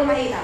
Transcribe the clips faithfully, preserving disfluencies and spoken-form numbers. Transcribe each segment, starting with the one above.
Mahita.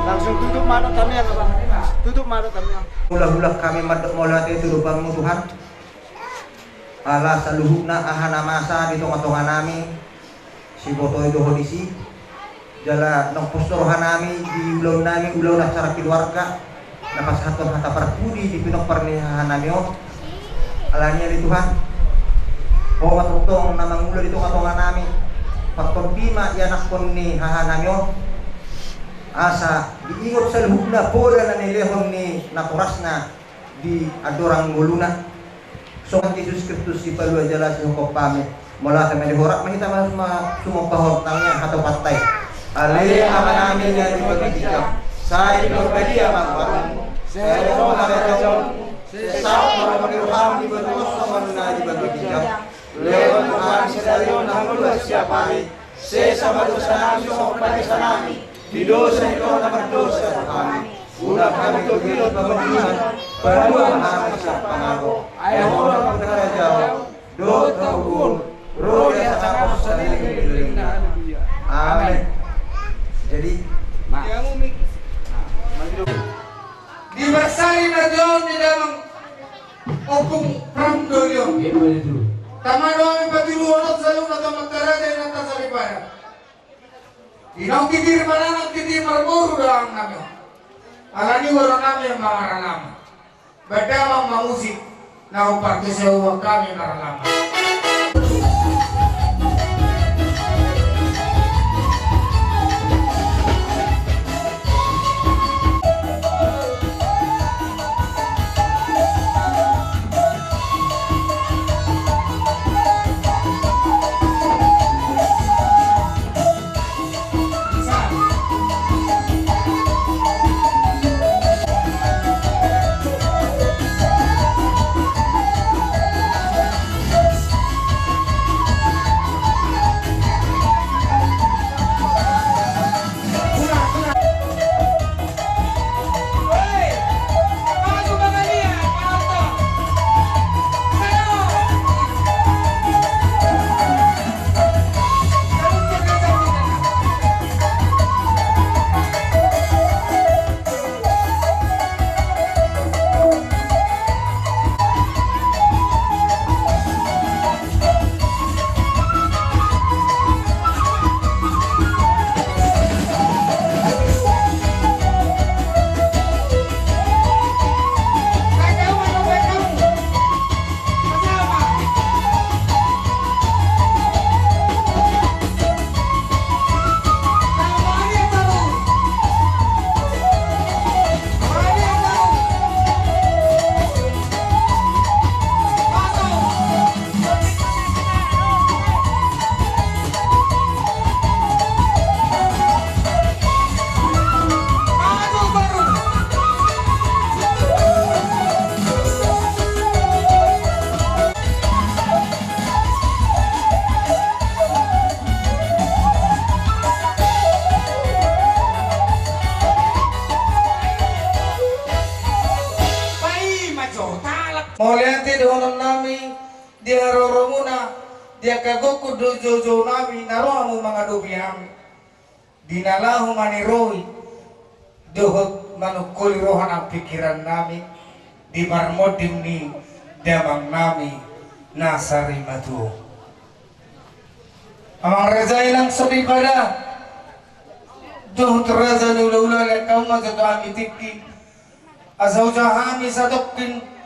Langsung tutup ma dohot tamiang, Abang. Tutup ma dohot tamiang. Hulahula hami mandok mauliate tu Tuhanmu, Tuhan. Ala saluhutna aha na masa di tongatonganami, siboto i dohot disi. Jala nunga pos do rohanami di ulaonnami, ulaon acara keluarga, na pasahathon hata parpudi di pinompar ni hahanami on. Alani i ale Tuhan, Ho ma tongtong na mangula di tongatonganami. Partondi ma ianakhon ni hahanami on, asa diingot saluhutna poda na nilehon ni natorasna di andorang ngoluna. Songon Jesus Kristus sipalua jala sihophopami. Molo ate ma di Ho, rap ma hita ma sumambahon tangiang hata upatta i. Ale Amanami na di banua ginjang, sai pinarbadia ma goarMu. Sai ro ma harajaonMu. Sai saut ma roha ni rohaM di banua on songon na di banua ginjang. Lehon ma hami sadari on hangoluan siapari. Sesa ma dosanami songon panesanami di dosa ni angka na mardosa tu hami. Unang hami togihon pangoluan, palua ma hami sian pangago. Ai Ho do angka harajaon dohot hagogoon, ro di atas hami saleleng ni lelengna. Amen. Jadi, diparsari ma tutu on di damang Ompung Pram Doli on. Tama do hami patuluhon on saluhutna tu Amanta Raja Inanta Soripada. Di naung titir manang titir marboru dalangnami on. Alani i boanonnami mangaralama. Baen damang ma musik na umparkesehon hami maralama. Mauliate dohononnami di haroromuna, di angka gokhon dohot joujounami na ro hamu mangadopi hami. Di na laho maniroi dohot manungkoli roha nang pingkirannami di parmonding ni damangnami na sarimatua on. Amang raja inanta soripada dohot raja ni hulahula, lean hamu ma jo tu hami tingki. Asa hujaha hami satongkin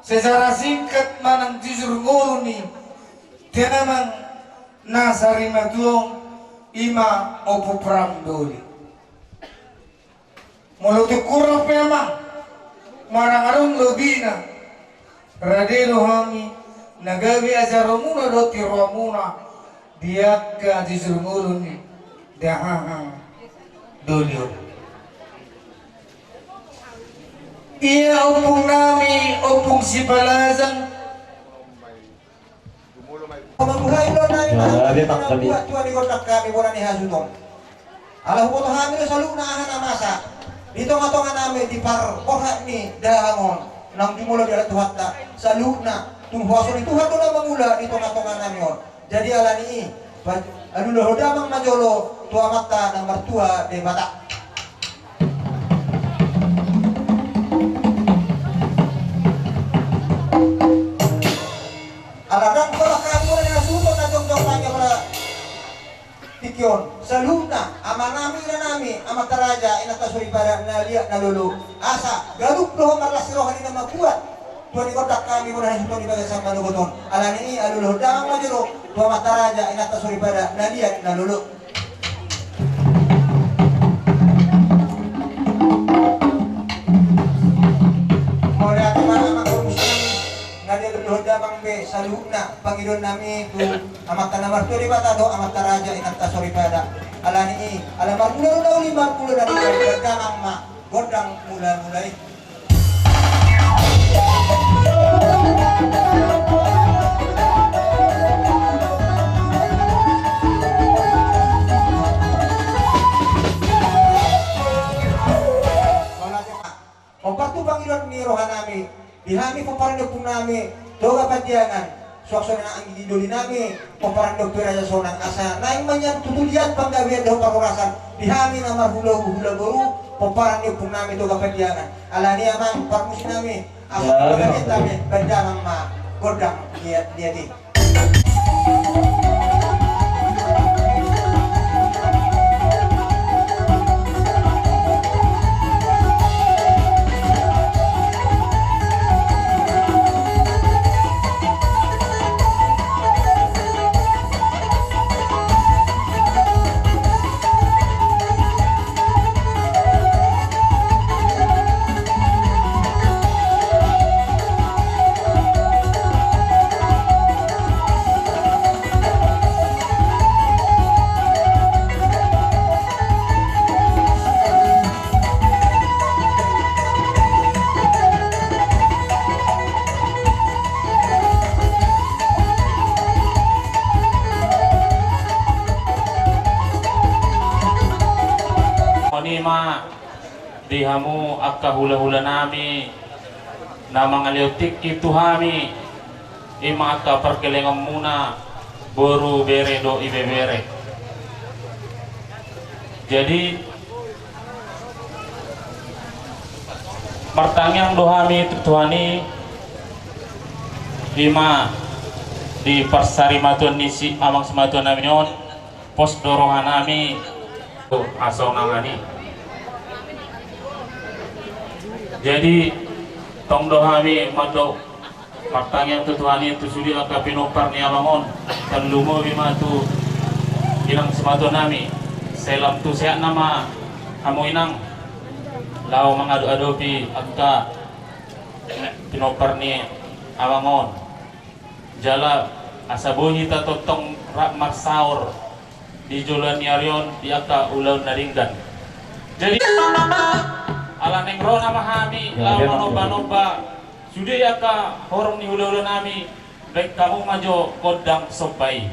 sejarah singkat manang jujur ngolu ni damang na sarimatua on, i ma Ompu Pram Doli. Molo tung hurang pe amang manang adong lobina, rade do hami na gabe ajaronmuna dohot tiroanmuna di angka jujur ngolu ni dahahang doli on. Ia ompungnami, Ompung Sipalajang. Pamangguhai do nami ma, Tuan ni gondang hami, bona ni hasuhuton. Ala huboto hami do saluhutna aha na masa di tongatonganami di parborhat ni dahahang on, naung jumolo dialap Tuhanta saluhutna. Tung huaso ni Tuhan do na mangula di tongatonganami on. Jadi alani i, alualuhon damang ma jolo tu Amanta na martua Debata. Ala ndang pola hami mula ni hasuhuton na jongjong nami apala tingki on. Saluhutna amanami, inanami, amanta raja, inanta soripada na liat na lolo, asa ganup do ho marlas ni roha ni na mambuat Tuan ni gondang hami, bona ni hasuhuton di bagasan manogot on. Alani i alualuhon damang ma jolo tu amanta raja, inanta soripada na liat na lolo. Mauliate ma amang parmusik nami, na dialualuhon damang be saluhutna pangidoannami tu Amanta na martua Debata dohot amanta raja, inanta soripada. Alani i ala marmula do na uli, marmula na uli, baen damang ma gondang mulamula i. nami Toga Pandiangan, suang songon i nang anggi doli nami pomparan ni Ompu Raja Sonang, asa naeng ma nian tutu liat panggabean dohot parhorasan di hami na marhulahula boru pomparan ni ompung nami Toga Pandiangan. Alani i amang parmusik nami, asa panggabean nami, bahen damang ma gondang liat-liat i. Songon i ma di hamu angka hulahula nami na mangalehon tingki tu hami, i ma angka parkelengonmuna, boru, bere dohot ibebere. Jadi, martangiang do hami tu Tuhan i, i ma di parsarimatuan ni si amang simatua nami on, pos do roha nami tu hasonangan i. Jadi, tong do hami mandok martangiang tu Tuhan i tu sude angka pinompar ni amang on, tarlumobi ma tu inang simatua nami. Sai lam tu sehatna ma hamu inang, laho mangadopi angka pinompar ni amang on. Jala asa boi hita tongtong rap marsaor di joloan ni ari on di angka ulaon na denggan. Jadi, ala naeng ro nama hami laho manomba-nomba sude angka horong ni hulahula nami, baen hamu ma jo gondang somba i.